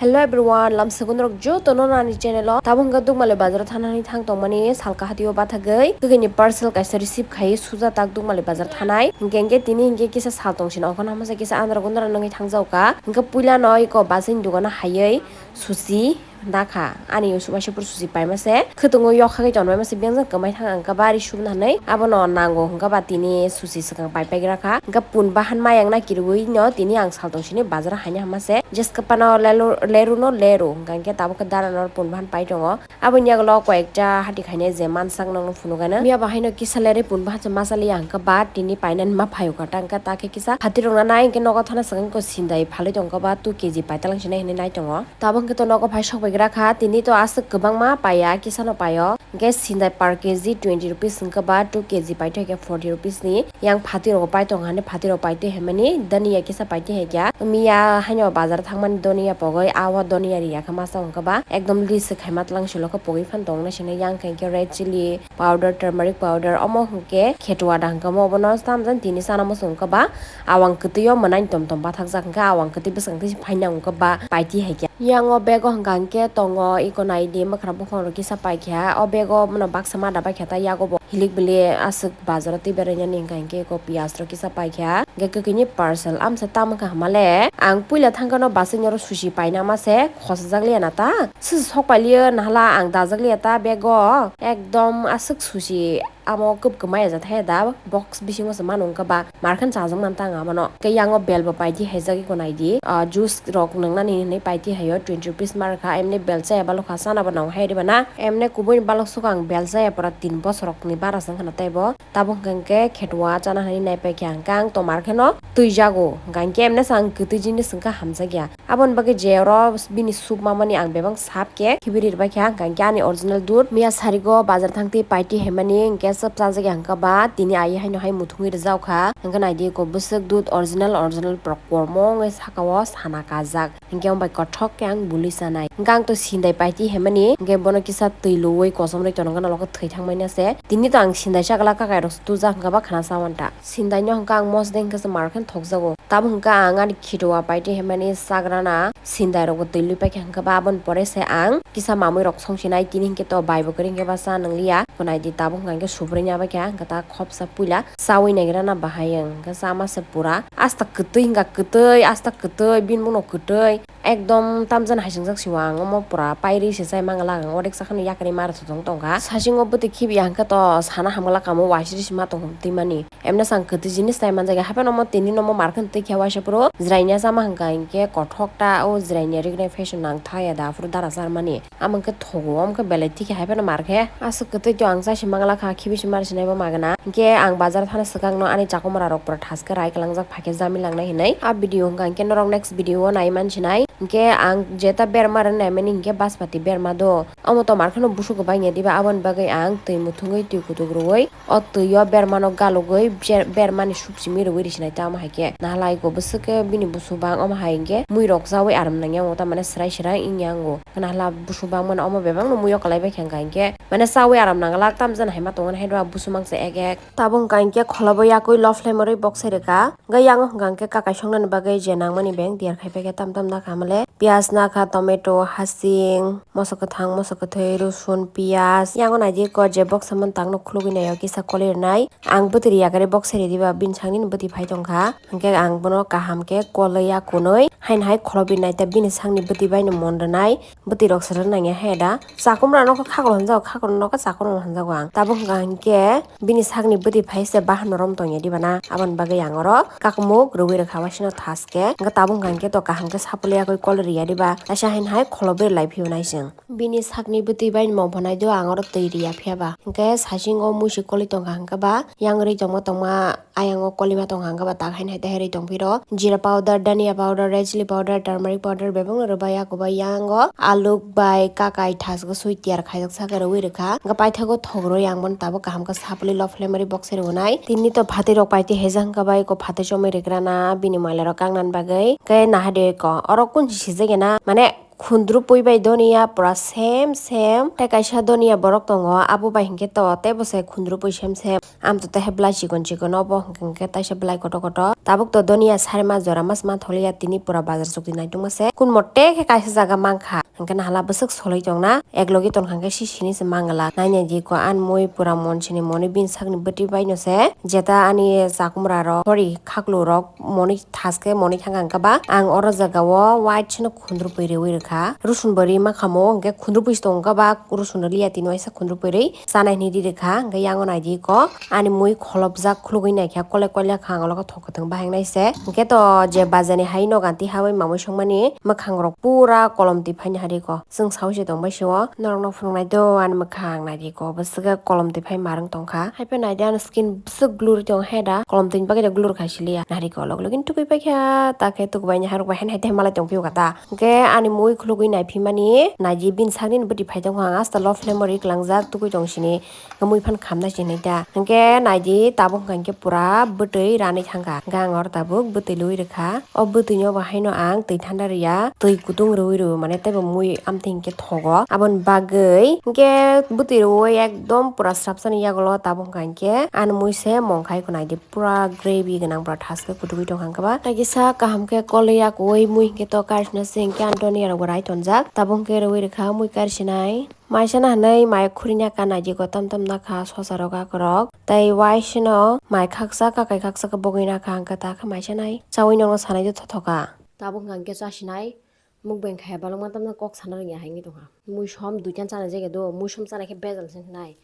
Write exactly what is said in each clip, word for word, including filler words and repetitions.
Hello everyone, lamsukun rok joto no nani channel o. Tabuk hwnkhe Dukmali bazar o thanani thang tongmani salka hatio bathagwi kwkwi ni parcel kaisa receive khai suja tak Dukmali bazar thanai. Hwnkhe hwnkhe tini hwnkhe kisa sal tong sino, okhon hamasa kisa andra gundra nangwi thangjao ka. Hwnkhe puila no iko bachai ni dogano haiwi susi nakha. Ani usu waisa pur susi paima se khwtwngo yok khagwi tonbaima se biyang jang kwmai thang ang khe bari subna hinwi abono nango hwnkhe ba tini susi swkang pai pai gra kha. Hwnkhe pun bahan mayang na kirwi no tini ang sal tong sini bazar haina hama se jeska pano lelu-, leru no leru hwnkha hwnkhe tabuk khe dara no pun bahan pai tongo. Aboni yagulo koi ekta hati khainai je mansak nokno phunukgano. Miya bo haino kisa lerwi pun bahan se masa liya hwnkhe ba tini painani ma phaio kha. Tangkhe takhe kisa hati rokna nai hwnkhe nogo thana swkang ko sindai phalwi tongkha ba two K G paitalang sinai hinwi nai tongo. Tabuk hwnkhe to nogo phai sok bai gra kha, tini to aswk kwbangma paiya, kisano paio. Hwnkhe sindai per K G twenty rupees hwnkhe ba two K G paithai khe forty rupees ni. Yang phatwi rok pai tong hani, phatwi rok paitwi haimani, daniya kisa paitwi haikya. Miya haino bazar thangmani doniya pogwi, awa doniya riya khe masa hwnkhe ba ekdom list se khaima tlang silo khe pogwi phan tong nai sini. Yang khe hwnkhe red chilli powder, turmeric powder, omo hwnkhe khetua da hwnkhe omo bono tamjani tini chana muchung hwnkhe ba awang kwtwi o mwnai tom tom bathakjak hwnkhe awang kwtwi bwskango tei phaina hwnkhe ba paitwi haikya. Yang o bag o hwnkha hwnkhe tongo iko naidi mwkhra buphang rok kisa paikha. O bag o bono baksa ma da baikha ta yago bo hilik bili aswk bazar o twi berainani hwnkha hwnkhe iko piyaj rok kisa paikha. Hwnkhe kwkwi ni parcel amsa tamo kha hamale ang puila thangkhano bachai ni oro susi paina ma se khosajak liya na ta. Sisi sok pailiyo nahala ang dajak liya ta bag o. Ekdom aswk susi amo kwb kwmai ajat hai da box bisingo se mano wngkha ba markhan chajak man tang abono. Tei yango bel bo paidi haijak iko naidi. Ah, juice rok nwngnani hinwi paidi haio twenty rupees ma rwkha. Emni bel chaya balokha chana bo nang hai riba na. Emni kubui ni balok suka ang bel chaya pura tin bosor rok ni bara se wngkha na tei bo. Tabuk hwnkha hwnkhe khetua chana hinwi nai paikha hwnkhe ang tomar kheno twi jago. Hwnkha hwnkhe emni sa ang kwtwi jinis wngkha hamjakya. Aboni bagwi je oro bini soup mamani ang bebak sap khe khibiri rwbaikha, hwnkha hwnkhe ani original dudh. Miya sarigo bazar thangtwi paiti haimani hwnkhe chwp chajakya hwnkha ba tini ai haino hai muthungwi rwjak kha. Hwnkhe naidi eko bwswk dudh original, original pura kormo wngwi sakao sana kajak. Hwnkhe omo bai kothok khe ang bului chanai. Hwnkhe ang to sindai paiti haimani, hwnkhe bono kisa twi luwi kosom rwi tongo, nokho thwi thangmani se. Tini to ang sindai chakla kakai rok tubujak hwnkha ba khana cha uanta. Sindai no hwnkha ang mosde hwnkhe se mar khe thokjago. Tabuk hwnkha ang ani khitua paiti haimani chagrana sindai rokbo twi lui paikha hwnkhe ba aboni pore se ang kisa mamui rok songsinai tini hwnkhe to bai bo kwrwi hwnkhe ba cha nang liya. Bo naidi tabuk hwnkha hwnkhe subrui nya baikha hwnkhe ta khopsa puila chaui naigrana bahai ang hwnkhe chama se pura asta kwtwi hwnkha kwtwi asta kwtwi bini bukno kwtwi. Ekdom tamjani haisingjak siwa ang omo pura pairi se chai mangala ang orek sakhani yakari mara sotong tongkha. Sasingo bwtwi khibiya hwnkhe to sana hamgala kamo waisiri sima tongkha twimani. Emno sang kwtwi jinis chai manjak ya hapheno omo tini nomo markhe twi khe waisa phuru jwraini ya chama hwnkha hinkhe kothok ta o jwraini ya rignai fashion nang thaya da aphuru dara charmani. Amo hwnkhe thogo omo khe belai thikhe hapheno markhe aswk kwtwi to ang chai si mangala kha khibi si mar sinai bo magwna. Hinkhe ang bazar thana swkang no ani chakomra rok pura thaskhe rai kwlangjak phaikhe jami langnai hinwi. A video hwnkha hinkhe norok next video o nai mansinai. Hinkhe ang jeta berma rwna naimani hinkhe baspati berma do. Omo tomar kheno busu kwbang ya diba, aboni bagwi ang twi muthungwi twi kutuk rwui o twi o berma no galugwi ber-, berma ni sup simi rwui risinai ta omo hai khe. Nahalai go bwswk khe bini busu bang omo hai hinkhe mui rok chaui aram nangya omo tamani swrai swrai wngya wngo. Nahala busu bang mano omo bebak no mui o kwlai bai khe hinkhe mane chaui aram nanglak tamjani hai ma tongo hai do busu mangsa ek ek. Tabuk hwnkha hinkhe kholobo yakui love lemarui boksai rwkha. Hwnkhe yango hwnkha hinkhe kakai songnani bagwi je nangmani beng tiyar khai paikha tam tam nakha hamle. Piyaj nakha, tomato, hasing, moso kwthang, moso kwthwi, rosun, piyaj. Yango naidi ko je boksa mantangno khulugwi naio kisa kolwi rwnai. Ang bwtwi yakari boksai ridi ba bini sakni bwtwi phai tongkha. Hinkhe ang bono kaham khe kolwi ya kunui haino hai kholob rinai ta bini sakni bwtwi baino mon rwnai. Bwtwi rok se rwna nangya he da. Chakomra no khe khaklo hwnjago, khaklo no khe chakomra hwnjago ang. Tabuk hwnkha hinkhe bini sakni bwtwi phai se bahan no rom tongya diba na. Aboni bagwi ang oro kakumuk rwui rwkha waisino thaske. Hwnkhe tabuk hwnkha hinkhe to kaham khe sapulwi yakui kol riya diba. Kaisa haino hai kholob ri lai phiyunai chwng. Bini sakni bwtwi baino mophanai do ang oro twi riya phiya ba. Hinkhe sasingo muisu kolwi tongkha hinkhe ba yang rwi tongma tongma. Ayang o kolima tong hang khe ba tak hai nai tei hai rwi tong phiro. Jeera powder, dhania powder, red chilli powder, turmeric powder bebak no rwbai. Ako bai yang o aluk bai kakai thas khe swi tiyar khaijak sa khe rwi rwkha. Hwnkhe paithago thok rwi ang bono tabuk kaham khe sapli love lemarui boksai rwnai. Tini to phatwi rok paitwi haijak hwnkhe bai ko phatwi chomwi rwgrana bini moila rok kaknani bagwi. Hwnkhe naha de ko oro kun Sijak ya na, mane khundrupui bai donia pura same same. Tei kaisa donia borok tongo, abo bai hinkhe to teibo se khundrupui same same. Amto tei belai chikon chikon obo hinkhe taisa belai kotor kotor. Tabuk to donia sarima jora mas mantholiya tini pura bazar chukti naitongma se. Kun mote khe kaisa jaga mankha. Hingke nahala bwswk soloi tongna, ek logi tongkha hingke si sini se mangala. Naina di ko ani mui pura mon sini moni bin sakni bwtwi baino se, jeta ani chakumra rok, sorry, khaklu rok moni thaske moni thangkha hingke ba, ang oro jaga o white sino khundrupui reui rwkha. Rusun bwrwi makhamo hingke khundrupui se tongkha ba, rusun rwliya tini waisa khundrupui rwi chanai hinui ri rwkha. Hingke yango nai di ko ani mui kholopjak khulugui naikha, kole kole kha ang ologo thok. Kwtwng bahai nai se. Hwnkhe to je bajani hai nogo twi habwi mamwi songmani mwkhang rok pura kolom twi phaini hari ko. Chwng saui se tong bai se o. Norok no phunuk nai do ani mwkhang nai di ko. Bwswk kolom twi phai marwng tong kha. Hai phai nai di ani skin bwswk glow ri tong he da. Kolom twi ni bagwi da glow rw kha sili ya. Nari ko log login tukui pai kha. Ta khe tukubai ni harok bai hai hai te malai tong phio kha ta. Hwnkhe ani mui khulugui nai phi mani nai di bini sak nini bwtwi phai tong kha. Ang asta love memory kwlangjak tukui tong sini. Mui phan khamnai se hinui da. Hwnkhe nai di, tabuk hwnkha hwnkhe pura bwtwi ranui thangkha. Hwnkhe ang oro tabuk bwtwi lui rwkha. O bwtwi no bo haino ang twi thanda rwya, twi kutung rwui rw mane teibo mui amtwi hwnkhe thogo. Aboni bagwi hwnkhe bwtwi rwui ekdom pura srapsani yagulo tabuk hwnkha hwnkhe ani mui se mongkhai khwnai di. Pura gravy gwnang, pura thaske kutukui tongkha hwnkhe ba. Tei kisa kaham khe kol ya kuui mui hwnkhe to kaisna se hwnkhe ani doniya rok bo rai tonjak. Tabuk hwnkhe rwui rwkha mui kaisinai. Maisana hinui mai khurina kanai di kotom tom nakha sosa rok akorok. Tei waisano mai khaksa kakai khaksa khe bogwi nakha hwnkhe ta khe maisanai. Chaui nono sanai de thothoka. Tabuk hwnkha hwnkhe chasinai. Mukbang khe balokma tamno kok sana rwngya hai wngwi tongkha. Muisom duitan chana jagado, muisom chana khe bejal se hinai.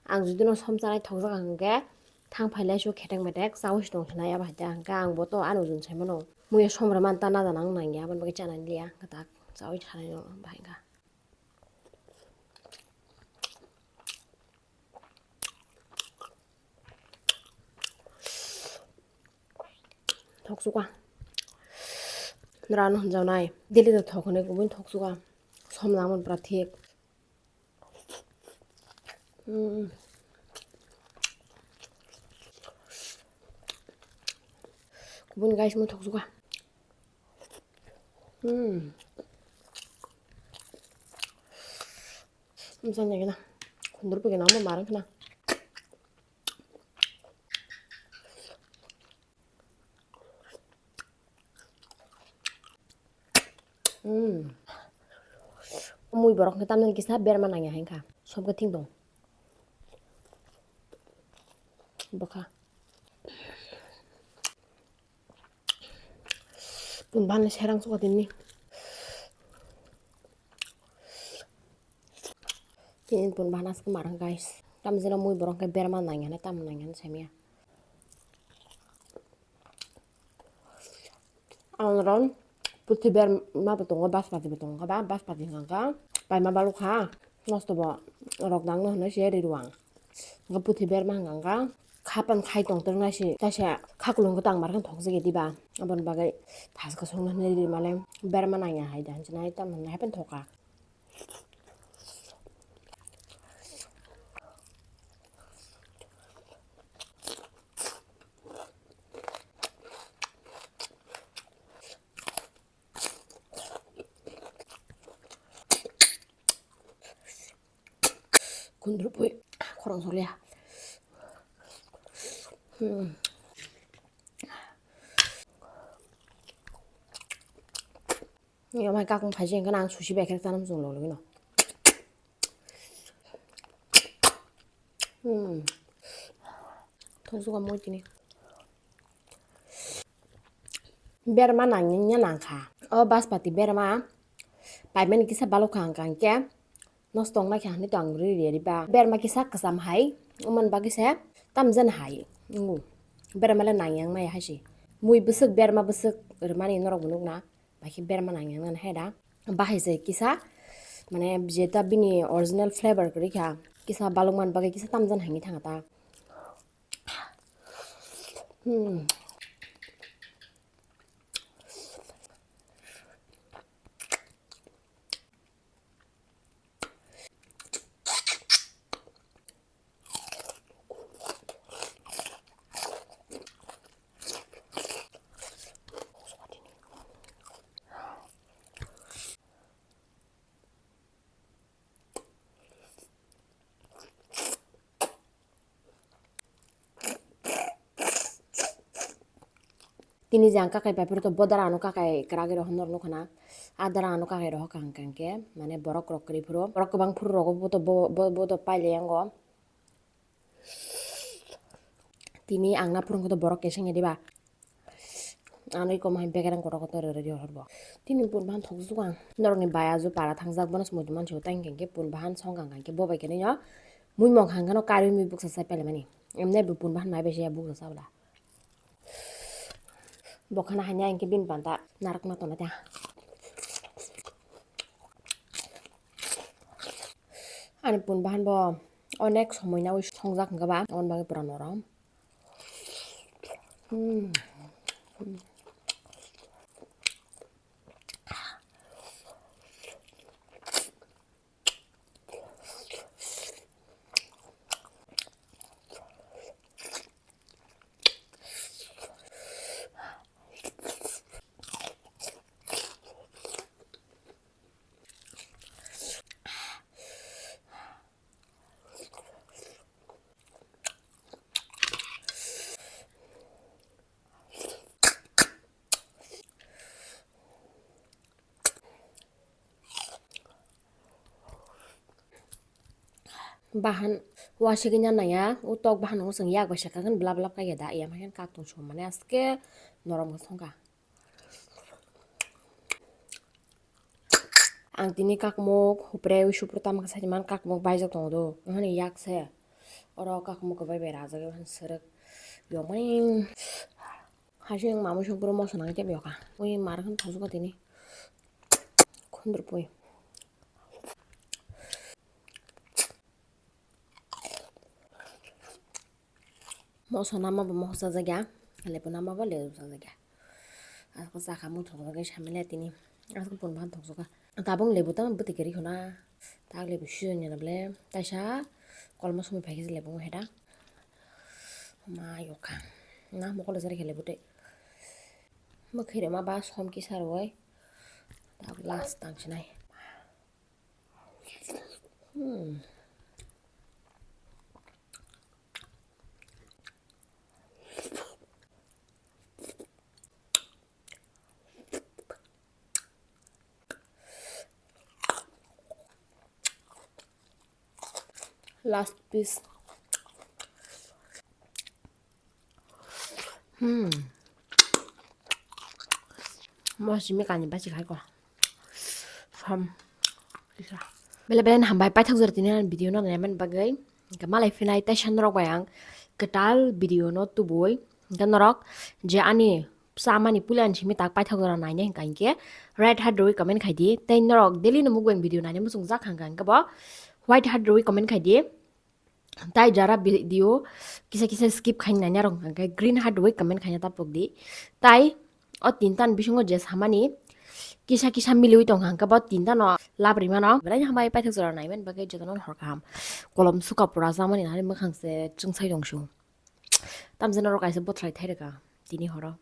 Ang judino som chanai thokjak hwnkhe thang phailai su khetek metek chaui se tong hinai abo hai ta hwnkhe ang bo to ano jun sai mano. Muiya som rwmani ta naja nang nangya aboni bagwi chanani liya hwnkhe ta chaui sanai no bahai wngkha. Thoksuka. Nrano hwnjaknai. Daily to thok hwnwi kubun thoksuka. Som nangmani pura thik. Hmm. Kubun guys mo thoksuka. Hmm. Msanya gina. Khundur pigina mo marang kena. Hmm. Mui borok ni tamni kisa berma nangya hai kha. Sob khe thing dong. Bwkha. Pun bhan serang suka tini. Tini pun bhan aske marang guys. Tam jena mui borok khe berma nangya nai tam nangya nai samya. Ang ron puthi berma bo tongo, baspati bo tongo ba, baspati hwnkha paima balukha, nosto bo rok dangno hinwi se ri rw ang. Hwnkhe puthi berma hwnkha khapan khai tong tong nai se, kaisa khaklung khe tang mar khe thok jagya diba, aboni bagwi thaska songno hinwi ri male berma nangya hai da hinwi tamo hinwi hai phano thoka. Kundrupui khorang sorya. Hmm. Ni amai kakung phaji hwnkhe ang susi bai khe tanam chwng log logino. Hmm. Thoksuka moi tini. Berma nangya nangkha. O baspati berma paimani kisa balukha hwnkha hwnkhe nosto wngnai kha hinwi to ang rwi rwya riba. Berma kisa kwcham hai, oman bagwi se tamjani hai wngo. Berma le nangya wngmaya hai se. Mui bwswk berma bwswk rwmani norok bo nukna. Bai khe berma nangya wngmani hai da. Bahai se kisa, mane jeta bini original flavor kwrwi kha. Kisa balukmani bagwi kisa tamjani hai wngwi thangkha ta. Hmm. Ini jang kakai pai phuru to bodara ano kakai kwragwi rohor nukha na. Adara ano kakai rohor kaham kaham khe, mane borok rok kwrwi phuru. Borok kwbang phuru rogo bo to bo, bo, bo to pailai yango. Tini ang na phuru to borok keseng ya diba. Ano iko mahai bekerang kotor kotor rw rw horbo. Tini pun bahan thok jukang. Norokni baya ju para thangjak bono se muitu mansi tang khe pun bahan song kang khe bo bai khe nw. Mui mong hang khe no karwi mui buksa sai pele mani. Emne bo pun bahan mai bai se buksa sabla. Bokhana hanya engke bini panta narak na tona ta. Ani pun bahan bo onek somoi na songjak hingke ba on bagwi pura norom. Hmm. Bahan wasigwi na naya, o tok bahan o chwng yak bai saka khe blap blap kaiya da, iya mai khe kak tong song mane aske norom khe songkha. Ang tini kakmuk hupre ui supre tamo khe saiman kakmuk baijak tongo do, ohoni yak se oro kakmuk bai bai rajak ohoni srwk yomai. Haising mamui song puro moso nang tei yokha. Ui mar khan thajukha tini. Khundrupui. Moso nama bo moso jakya. Lebu nama bo lebu jakya. Ako sakha muthung bagwi samile tini. Ako pun bahan thokjokha. Tabung lebu tamo bwtwi kwrwi khuna. Tak lebu season ya na ble. Taisa kolmo sumi phaikhe lebu heda. Ma yokha. Na mokol jari khe lebu tei. Mwkhwirima ba som kisa rwui. Tak last tang sinai. Hmm. Last piece. Hmm. Mo simi kani basi khai ko. From. Bele bele hambai paithak jora tini ani video no naiman bagwi. Hingke malai phinai taisa norok bai ang kwtal video no tubui. Hingke norok je ani chamani puila ni simi tak paithak jora naina hingka hingke red heart rwi comment khai di. Tei norok daily no mukbang video naina muchung jak hangka hingke bo white heart rwi comment khai di. Tai jara video kisa kisa skip khaina naina rok hwnkha khe green heart rwi comment khaina ta pokdi. Tai o tinta ni bisingo je samani kisa kisa miliwi tong hwnkha khe bo tinta no lab rimano. Belai hambai paithak jora naiman bagwi jotono hor kaham. Kolom suka pura jamani nani mwkhang se chwngsai tong su. Tamjani oro kaisa bothrai thai rwkha tini horo.